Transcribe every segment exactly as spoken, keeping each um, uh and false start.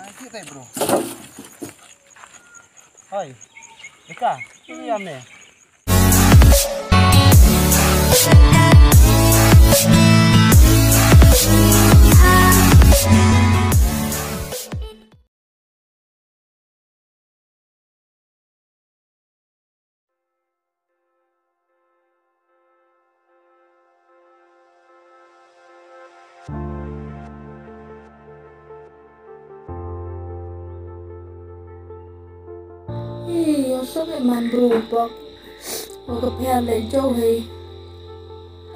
Ai, kita, bro. Hoi. Ika, ini ya me. Ïa suk e man bru bok. Wa ka pher le jo hei.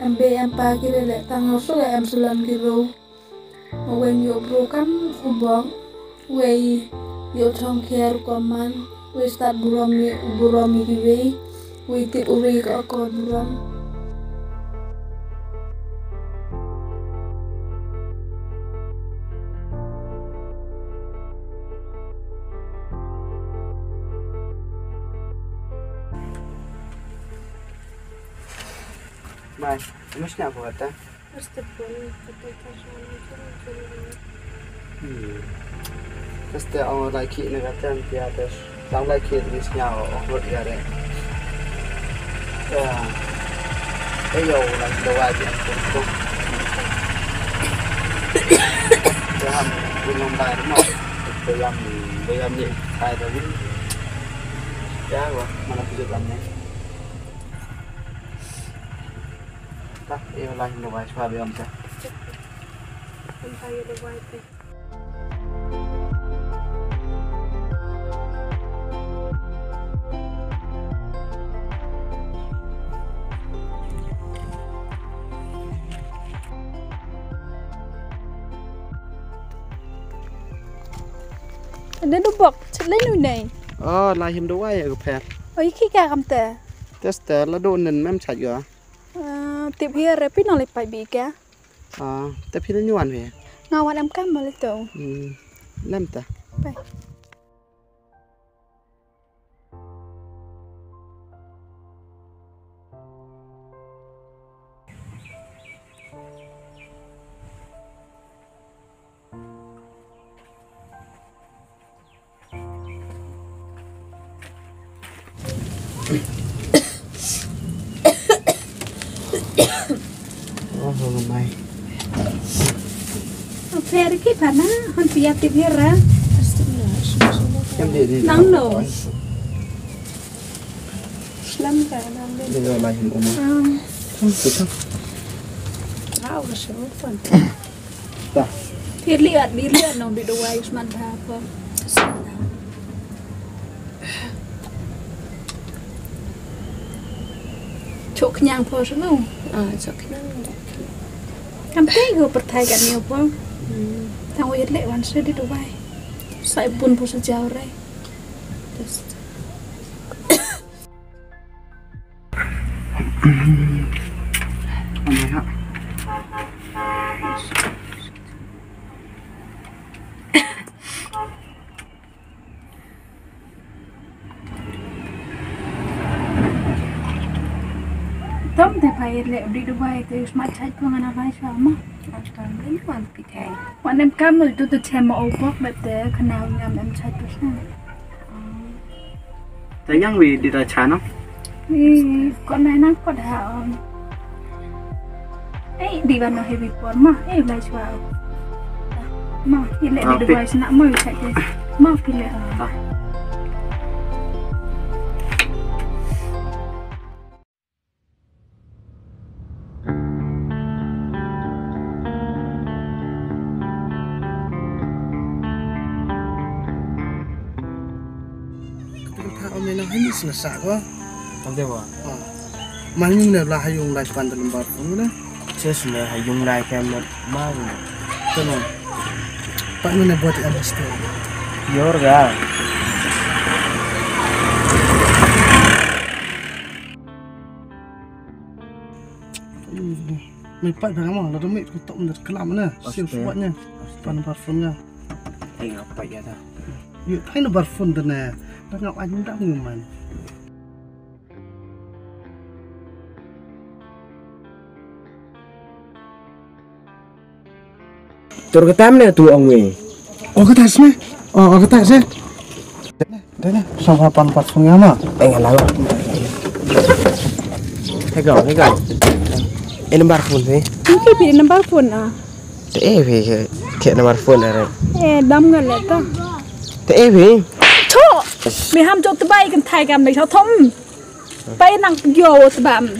Em be em pa ki le le tang wa suk em sulan ki ru. Weng ïoh bru kam u bok, wei ïoh thong kher u koman, wei stad burom ïa u burom ïa kiwei, wei tip u ri ka akor burom. Bye. Mas na ko kata. Este pun, kata ka sana, sana, sana. Hmm. Este ang lai ki ne kata ang pia tes. Tang lai ki ni snya o, o, ya re. Ya. Eh, yo, lai do wa ji ang pun ko. Ya, ham, pun nom lai mo. Bayam, bayam ni, kai da ni. Ya, wa, mana pijat lam ni. Ta, eh, lai hin da wai shuwa biang ta. Hin da wai te. Ade du bok, chet lai nu nei. Oh, lai hin da wai ka pher. Oh, iki ka kam te. Tes te la do nen mem chat yo. Ah, tip hi re phi nang leit pait bih ka. Ah, te phi nang wan phi. Nga wan em kam mo le to. Hmm, lem ta. Bye. Oh, mai. Pher ki pana, hon pia ti pher ra. Nang no. Slam ka nang de. Dia lain umur. Hmm. Hmm, betul. Wow, ka seru pun. Ta. Phi liat, phi liat nong di duwai smat ha pho. Chok khñiang pho snu. Ah, chok khñiang. Kam te ko pyrthai ka niu pho. Hmm. Tang wei le wan se di duwai. Sai pun pho sa jaw rai. Just. Tom te pha ïa leh u dih Dubai te u smat chait pha ngan a bai sha ma. Tom te wan pi te. Wan em kam no tu tu chem ma o pok bet te khana u ngam em chait pha sha. Te yang wi di ta cha no? Wi, kon nai nang kot ha, um. Eh, di wan no heavy por ma. Eh, lai chwa. Ma, i le di Dubai sna ma wi chait te. Ma, pi le. Ah. Ka pynthah ym ïa nang hynñiew sna sah ko. Tang te ba. Ah. Man ngi ne la ha yung lai pan da lambar phone ne. Che sne ha yung lai ka mat ma. Te no. Pat ngi ne bot em ste. Yor ga. Me pat ba ngam la dum me ko tom der klam na. Sim suat nya. Pan bar phone nya. Ai nga pat ya da. Yu pai na bar phone da na. Da ngam an da ngi man. Tur kata mne tu ong we. O kata sne. Oh, oh, kata sih. Dah, dah. Sama pan pat sungai mah. Eh, ngalah. Hei kau, hei kau. Eh, number phone sih. Ini pi number phone ah. Te eh, pi ke, ke number phone ada. Eh, dam ngal ta. Te eh, pi. Cho. Mi ham jok tebai kan thai kam dai cho thom. Pai nang yo tebam.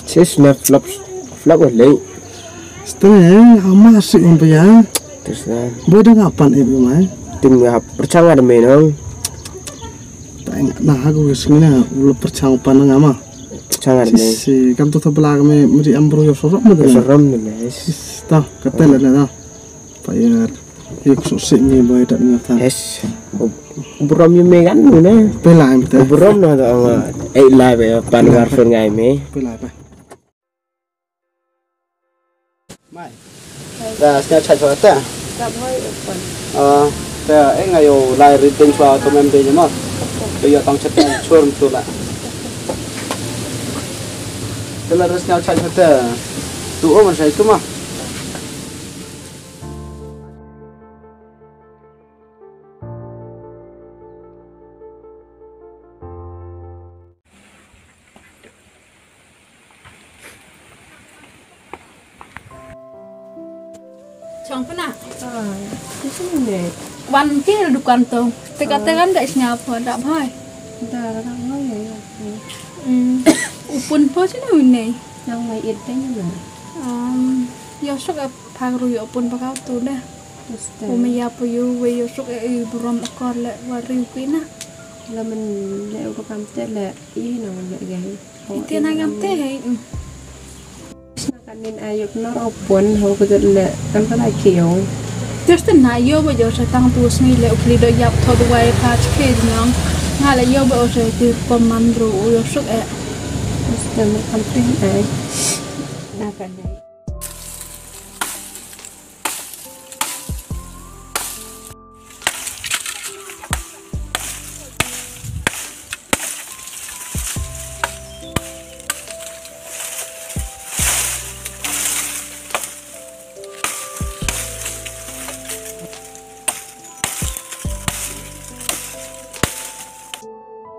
Sis na flop flop wale. Steng ama sik yang pia. Terus na. Boy dah ngapan eh mai. Tim ya percang ada menong. Tak ingat nah aku ke sini na ulo percang panang ama. Percang ada men. Si kam tu tabla kami meri ambru yo sorok mah. Sorok men. Sis ta kata lah na. Payar. Yuk susi ni boy tak nyata. Yes. Burom yu me kan nu ne. Pela em te. Burom no to nga. Eh la be pan war fen ngai me. Pela pe. Mai. Da snya chai chwa ta. Ka boy open. Ah, ta eh ngayo lai ri ding chwa to mem de ma. Be yo tang chet chur tu la. Te la snya chai chwa ta. Tu o man sai tu ma. Chong pena. Ah, tu sini ne. Wan ke dukan tu. Teka teka kan tak sngap pun tak boy. Dah tak boy ya ya. Hmm. Upun po sini une. Yang mai it teng na. Um, yo sok ap phang ru yo upun pakau tu dah. Umi ya pu yu we yo sok e burom akor le wari ku ina. La men le u kam te le i na le gai. Ite na ngam te hei. Sna kan nin ayuk nor opon ho ko le kan kan ai kiong. Terus te na yo bo yo sa tang tu sni le u kli do yap tho do wai pa chke nyong. Nga le yo bo o se ti pom man ru u yo sok e. Terus te mo kan te ai. Na kan ai.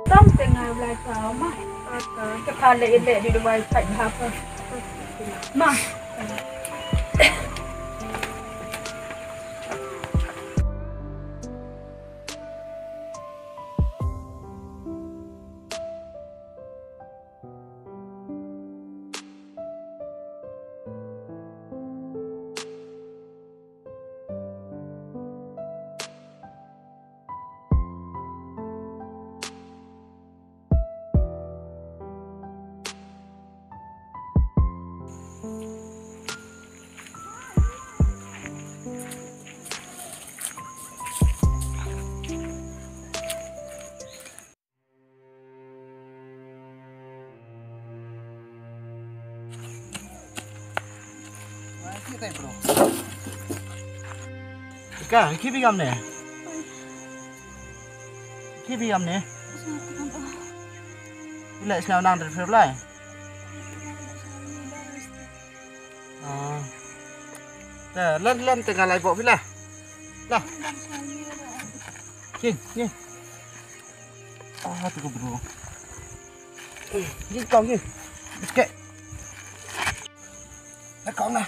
Tam tengah lai kau mah. Kepala elek di luar empat berapa? Mah. Ka, ki bi gam ne? Ki bi gam ne? Ila isna nang der fer lai. Ah. Ta lan lan te ngalai bo phi la. La. Kin, kin. Ah, tu ko bro. Kin kong kin. Oke. La kong na.